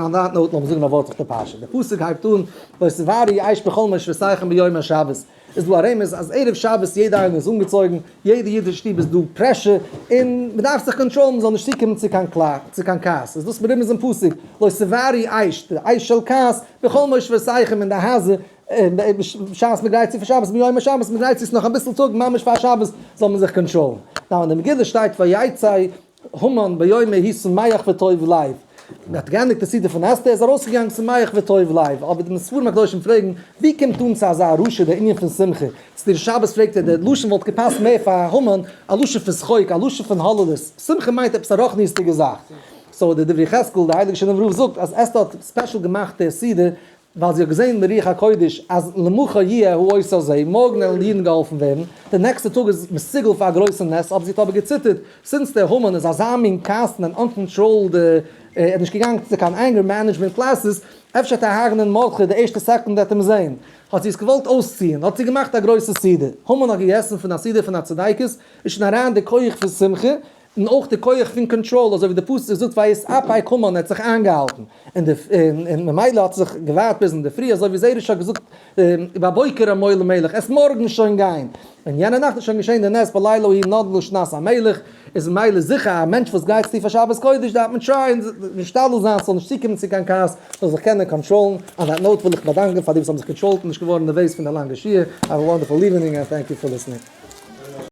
און on that note לאמיר זאגן א ווארט אויף די פרשה. די פסוק הייבט אן לא תבערו אש בכל מושבותיכם ביום השבת. איז דא א רמז אז ערב שבת יעדע איינער איז אנגעצויגן, יעדע אידישע שטוב איז דא pressure, און מען דארף זיך קאנטראלן מען זאל נישט צוקומען צו קיין קלאר צו קיין כעס, איז דאס מרומז אין פסוק לא תבערו אש, די אש של כעס, בכל מושבותיכם אין די הייזער, בשעת מען גרייט צו פאר שבת ביום השבת, מען גרייט צו עס נאך אביסל טאג ממש פאר שבת זאל מען זיך קאנטראלן. now אין די מגילה שטייט ויצא המן ביום ההוא שמח וטוב לב. מען האט געענדיגט די סעודה פון אסתר, איז ארויסגעגאנגען שמח וטוב לב, אבער די ספרים הקדושים פרעגן, ווי קומט אן צו אזא רשע דער ענין פון שמחה? צו דער שבת פרעגט ער, דער לשון וואלט געפאסט מער פאר המן, א לשון פון שחוק, א לשון פון הוללות, שמחה מיינט עפעס א רוחניות'דיגע זאך. so דער דברי יחזקאל, דער הייליגער שינאווער רב זאגט אז אסתר האט special געמאכט דער סעודה ווייל זי האט געזען ברוח הקודש אז למחר יהיה האות הזה, מארגן וועלן די אידן געהאלפן ווערן, די נעקסטע טאג איז מסוגל פאר א גרויסע נס, אבער זי האט אבער געציטערט, since דער המן איז אזא מין כעסן און uncontrolled, ער איז נישט געגאנגען צו קיין anger management classes, אפשר וועט ער הרג'נען מרדכי די ערשטע סעקונדע וועט אים זען, האט זי עס געוואלט אויסציען, האט זי געמאכט א גרויסע סעודה, המן האט געגעסן פון א סעודה פון א צדיקת, איז שוין אריין די כח פון שמחה, און אויך די כח פון קאנטראל, אזוי ווי די פסוק זאגט ויתאפק המן, ער האט זיך איינגעהאלטן, און די און ממילא האט ער זיך געווארט ביז אינדערפרי, אזוי ווי זרש האט געזאגט בבוקר אמור למלך, עס מארגן שוין גיין, און יענע נאכט איז שוין געשען די נס בלילה ההוא נדלה שנת המלך, איז ממילא זיכער א מענטש וואס גרייט זיך צו פאר שבת קודש דארף מען טרייען משתדל זיין ס'זאל נישט צוקומען צו קיין כעס, זאל זיך קענען קאנטראלן, on that note וויל איך באדאנקען פאר די וואס האבן זיך קאנטראלט און נישט געווארן נערוועז פון די לאנגע שיעור, have a wonderful evening and thank you for listening.